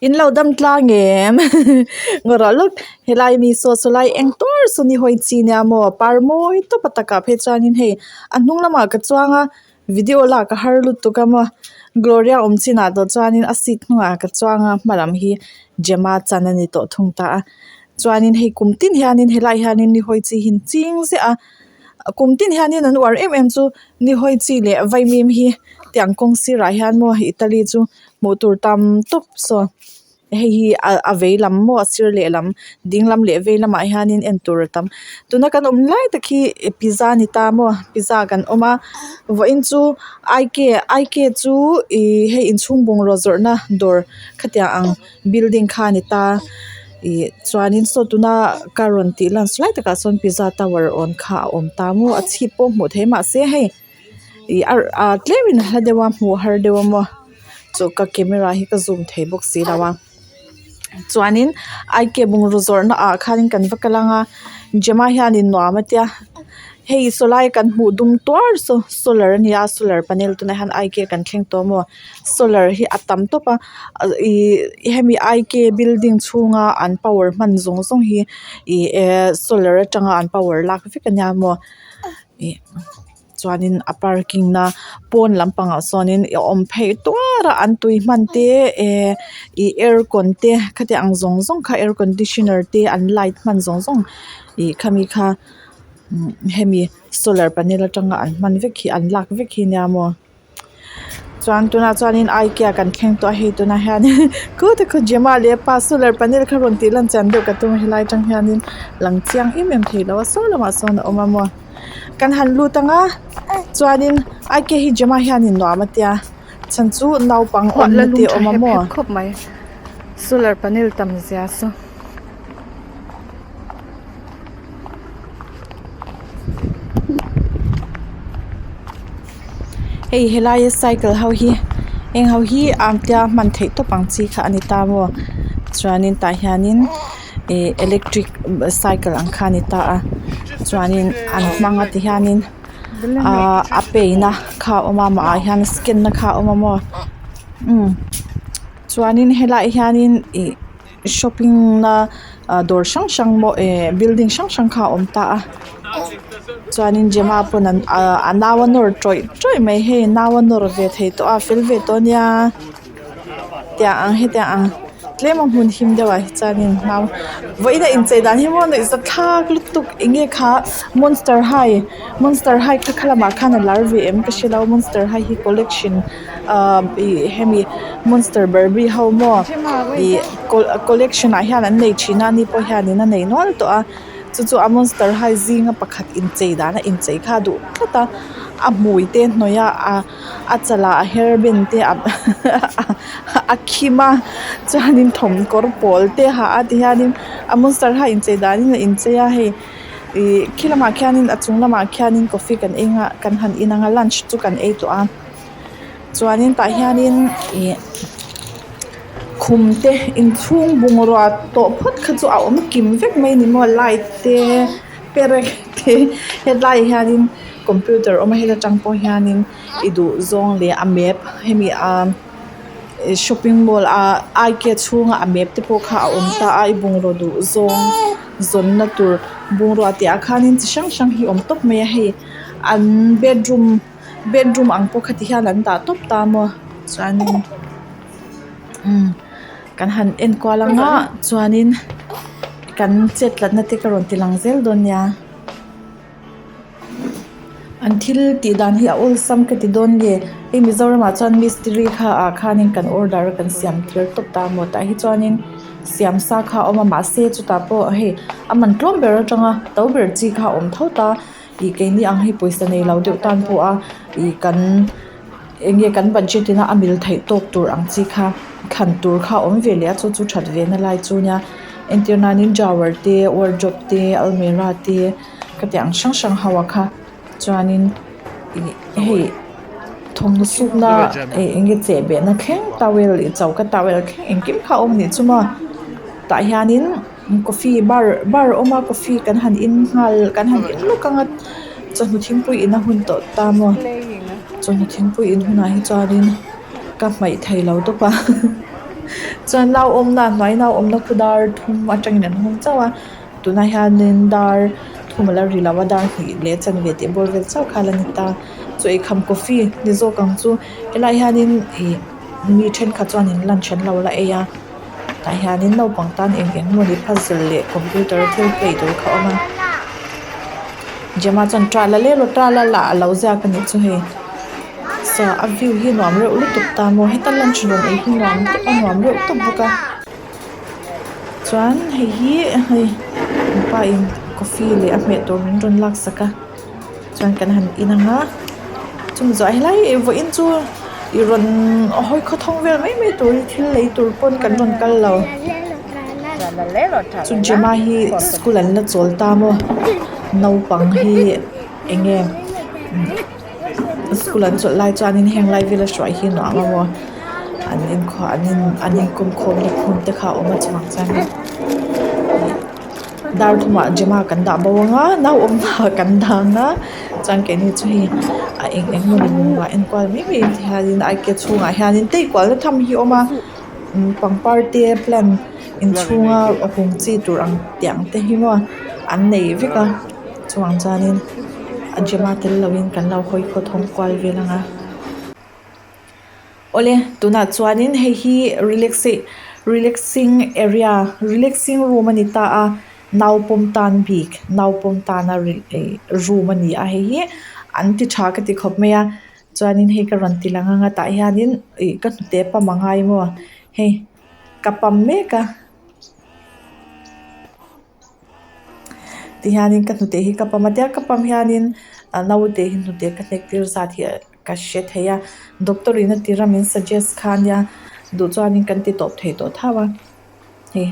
In lo dam tlang em ngaw rawh lawk helai mi saw saw lai eng tur saw ni hawi chi nia maw par mawi tawp a takah phei chuanin hei a hnung lamah ka chuang a video lak a har lutuk a maw gloria awm chinah tawh chuanin a seat hnungah ka chuang a hma lam hi Gemma chan a ni tawh thung ta a chuanin hei kum tin hianin helaiah hianin ni hawi chi hi an ching ziah a kum tin hianin an uar em em chu ni hawi chi leh vaimim hi tiang kawng sirah hian maw Italy chu hmuh tur tam tawp saw hei hi a vei lam maw a sir lehlam ding lam leh vei lamah hianin en tur a tam tuna kan awm lai tak hi pizza a ni ta maw pizza kan awm a vawiin chu I K chu ihh hei inchhung bungraw zawrhna dawr khatiang ang building kha a ni ta ih chuanin saw tuna ka rawn tih lan lai takah sawn pizza tower awn kha a awm ta maw a chhip pawh hmuh theih mahse hei ih a tlemin a hla deuh a hmuh har deuh a maw chu ka camera hi ka zoom thei bawk si lo a chuanin I K bungraw zawrhna ah khanin kan va kal ang a Gemma hianin nuam a tia hei sawlai kan hmuh dum tuar saw solar a nia solar panel tunah hian I K kan thleng tawh maw solar hi a tam tawp a ihh hemi I K building chhunga an power hman zawng zawng hi ih eh solar atanga an power lak vek a nia maw ih. Chuanin a parking na pawn lampangah sawnin a awm phei tuar a an tui hman te eh ih aircon te khati ang zawng zawng kha air conditioner te an light hman zawng zawng ih khami kha hemi solar panel atanga an hman vek hi an lak vek hi nia maw. Chuan tunah chuanin ikea kan thleng tawh a hei tunah hianin khutah khu Gemma leh a pa solar panel kha rawn tih lan chian deuh ka tum a helai atang hianin lang chiang em em thei lo a saw lamah sawn a awm a maw kan han lut ang a chuanin ikea hi Gemma hianin nuam a tia chhan chu naupang awmna te a awm a maw. Solar panel tam zia saw. Hei helaia cycle ho hi heng ho hi am tia hman theih tawp ang chi kha a ni ta maw chuanin tah hianin ih electric cycle ang kha a ni ta a chuanin an hmang a ti hianin ahh a pay na kha a awm a amah ah hian scan na kha a awm a maw umm chuanin helaiah hianin ih shopping na ah dawr hrang hrang maw eh building hrang hrang kha a awm ta a chuanin Gemma pawn an ah a nau a nawr tawih tawih mai hei nau a nawr ve thei tawh a fel ve tawh a nia tiang ang hetiang ang tlem a hmun him deuh ah hi chuanin nau vawiin a inchei dan hi maw nuihzat thlak lutuk eng nge kha monster high monster high kha kha lamah khan a lar ve em ka hrelo monster high hi collection ahh ih hemi monster barbie ho maw ih collection ah hian an nei thin a ani pawh hianin a nei nual tawh a chu chu a monster high zinga pakhat inchei dana inchei kha a duh tlat a a hmui te hnawih a a a chalah a hair band te a khim a chuanin thawmkawr pawl te a ha a tihianin a monster high inchei danin a inchei a hei ih khi lamah khianin a chung lamah khianin coffee kan eng a kan han in ang a lunch chu kan ei tawh a. Chuanin tah hianin ih khum te inchhung bungrua tawh phawt kha chu a awm kim vek mai a ni maw light te perek te hetlaiah hianin computer a awm a heta tang pawh hianin i duh zawng leh a map hemi ah shopping mall ah ikea chhunga a map te pawh kha a awm ta a i bungraw duh zawng zawnna tur bungrua tih ah khanin chi hrang hrang hi a awm tawp mai a hei an bedroom . Bedroom ang pawh kha ti hian an dah tawp ta maw chuanin umm kan han en kual ang a chuanin kan chet tlatna te ka rawn ti lang zel dawn nia an thil tih dan hi a awlsam ka ti dawn nge hei Mizoramah chuan mistiri kha ah khanin kan order a kan siam tir tawp ta maw tah hi chuanin siam sa kha a awm a mahse chutah pawh hei a man tlawm ber atanga to ber chi kha a awm tho ta. Ih keini ang hi pawisa nei lo deuh tan pawh a ih kan eng nge kan budget in a a mil theih tawk tur ang chi kha thlan tur kha a awm ve leh a chu chu that ve na lai chu nia entir nanin drawer te wardrobe te almirah te khatiang ang hrang hrang ho ah kha chuanin ih hei thawmhnaw sukna eh eng nge cheh behna thleng towel ih choka towel thleng engkim kha a awm anih chu maw tah hianin. Coffee bar bar a awm a coffee kan han in nghal kan han in lawk ang a chawhnu thingpui in a hun tawh ta maw chawhnu thingpui in hunah hi chuanin ka hmaih thei lo tawp a. Chuan nau awmna a hnuai nau awmna khu dar thum atangin an hawng chauh a tunah hianin dar thum a la ri lo a dar hnih leh chanve tih bawr vel chauh kha a la ni ta chaw ei kham coffee ni zawk ang chu helaiah hianin ih mi thenkhat chuanin lunch an lo la ei a tah hianin naupang tan eng eng emaw ni puzzle leh computer a thil play tur kha a awm a Gemma chuan tah la lel aw tah la lah a lo ziak a nih chu hei saw a view hi nuam reuh lutuk ta maw heta lunch rawn ei hi nuam a nuam reuh tawp bawk a chuan hei hi hei pa in coffee leh a hmeh tur min rawn lak sak a chuan kan han in ang a chumi zawh ah helai vawiin chu i rawn hawi khawthawng vel mai mai tur hi thil lei tur pawn kan rawn kal lo chu Gemma hi school an la chawl ta maw naupang hi eng nge school an chawlh lai chuanin heng lai vela hruai hi nuam a maw an inkhua an in an inkawm khawm na hmun te kha a awm a chuvang chuanin dar thumah Gemma kan dah bo anga nauawmna kan dah anga chuan keini chu hei a eng eng emaw ni bungrua en kual mai mai te hianin a ke chhungah hianin tei kualna tham hi a awm a pangpar te plant inchhunga a hung chi tur ang tih ang te hi maw an nei vek a chuvang chuanin a Gemma tel lovin kan lo hawi khaw thawng kual vel ang a. Awle tunah chuanin hei hi relaxing area relaxing room a ni ta a nau pawm tan bik nau pawm tana room a ni a hei hi an ti tha ka ti khawp mai a chuanin hei ka rawn ti lang ang a tah hianin ih ka hnute pam a ngai maw hei ka pam mek a. Tihianin ka hnute hi ka pam a tia ka pam hianin a naute hi hnute ka hnek tir zat hi ka hre thei a doctor in a tir a min suggest kha ania duh chuanin kan ti tawp thei tawh thau a hei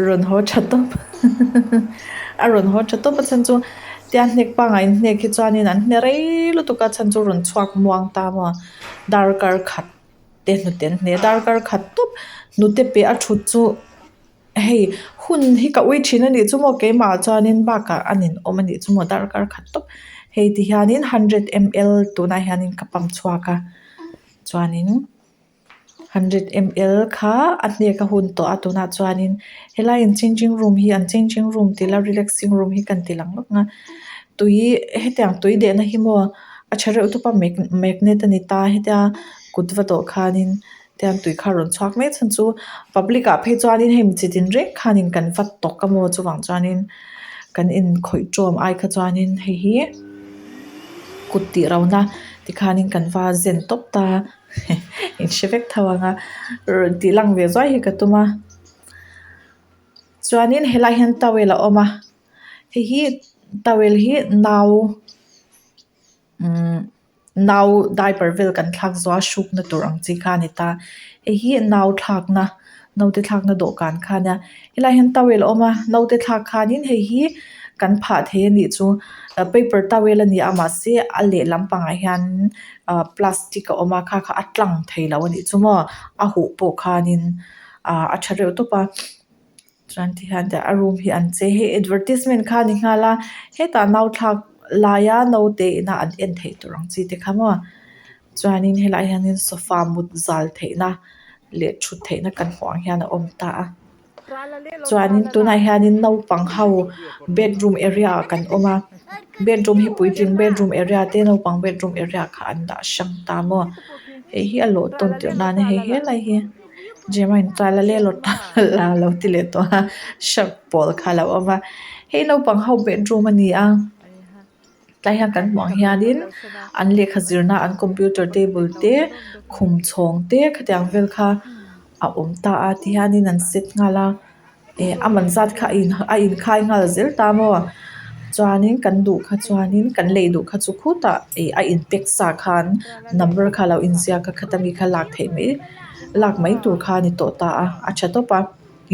rawn haw tha tawp a rawn haw tha tawp a chhan chu tia hnek pangai in hnek hi chuanin an hne rei lutuk a chhan chu rawn chhuak muang ta maw darkar khat te hnute an hne darkar khat tawp hnute pe a thut chu. Hei hun hi ka ui thin a nih chu maw keimah chuanin bakah a nin awm a nih chu maw darkar khat tawp hei ti hianin hundred ml tunah hianin ka pump chhuak a chuanin hundred ml kha a hnek a hun tawh a tunah chuanin helai in changing room hi an changing room tih la relaxing room hi kan ti lang lawk ang a tui hetiang tui dehna hi maw a tha reuh tawp a magnet a ni ta hetia kut va dawh khanin. Tiang tui kha rawn chhuak mai chhan chu public ah phei chuanin hei mi chi tin reng khanin kan va tawk a maw chuvang chuanin kan inkhawih tawm ai kha chuanin hei hi kut tih ro na tikhanin kan va zen tawp ta in hre vek tho ang a rawn tih lang ve zuai hi ka tum a chuanin helaiah hian towel a awm a hei hi towel hi nau umm. Nau diaper vel kan thlak zawh a hrukna tur ang chi kha a ni ta hei hi nau thlakna naute thlakna dawhkan kha a nia helaiah hian towel a awm a naute thlak khanin hei hi kan phah thei a nih chu paper towel a ni a mahse a lehlam pangah hian ah plastic a awm a kha kha a tlang thei lo a nih chu maw a huh pawh khanin ah a tha reuh tawp a. Chuan ti hian a room hi an chei hei advertisement kha a ni nghal a hetah nau thlak laia naute ina an en theih tur ang chi te kha maw chuanin helaiah hianin sofa mut zal theihna leh thut theihna kan hmuh ang hian a awm ta a chuanin tunah hianin naupang ho bedroom area ah kan awm a bedroom hi puitling bedroom area te naupang bedroom area kha an dah hrang ta maw hei hi a lawh tawn tirh nan a hei helai hi. Gemma in ta la lel aw ta la lo ti leh tawh a shirt pawl kha a lo awm a hei naupang ho bedroom a ni a tlai hian kan hmuh ang hianin an lehkha zirna an computer table te khum chhawng te khatiang vel kha a awm ta a tihianin an set nghal a. Ih a man zat kha a in a inkhai nghal zel ta maw chuanin kan duh kha chuanin kan lei duh kha chu khutah ih a in pack sa khan number kha a lo inziak a khata mi kha lak theih mai lak mai tur kha a ni tawh ta a a tha tawp a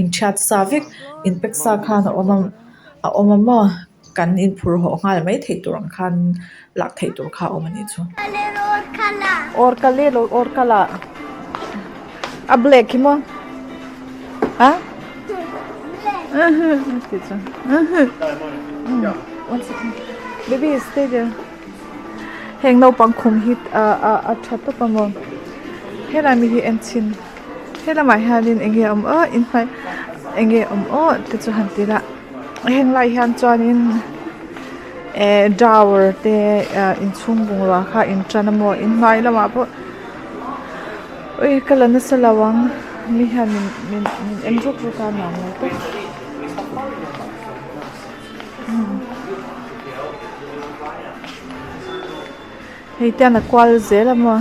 inthiat sa vek in pack sa khan a awm a a awm a maw kan inphur hawh nghal mai theih tur ang khan lak theih tur kha a awm a nih chu. A black hi maw a one second baby stay there heng naupang khum hi a a tha tawp a maw helai mi hi en chhin. Helamah hianin eng nge awm aw inhnuai eng nge awm aw te chu han ti ila heng lai hian chuanin eh drawer te ah inchhung bungrua kha in tan a maw inhnuai lamah pawh ui ka la nasa lo ang mi hian min min min en ruk ruk a nuam lo tawp. Hei te hian a kual zel a maw.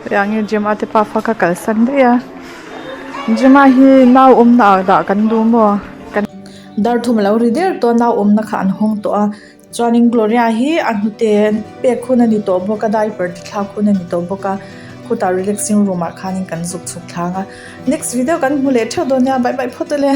Khawiah nge Gemma te pafa kha kalsan daih a Gemma hi nau awmna ah dah kan duh maw. Darthum a lo ri der tawh a nau awmna kha an hawng tawh a. Chuanin Gloria hi a hnute pek hun a ni tawh bawk a diaper te thlak hun a ni tawh bawk a khutah relaxing room ah khanin kan zuk chhuk thlang a next video kan hmu leh theuh dawn nia bye bye phawt ale.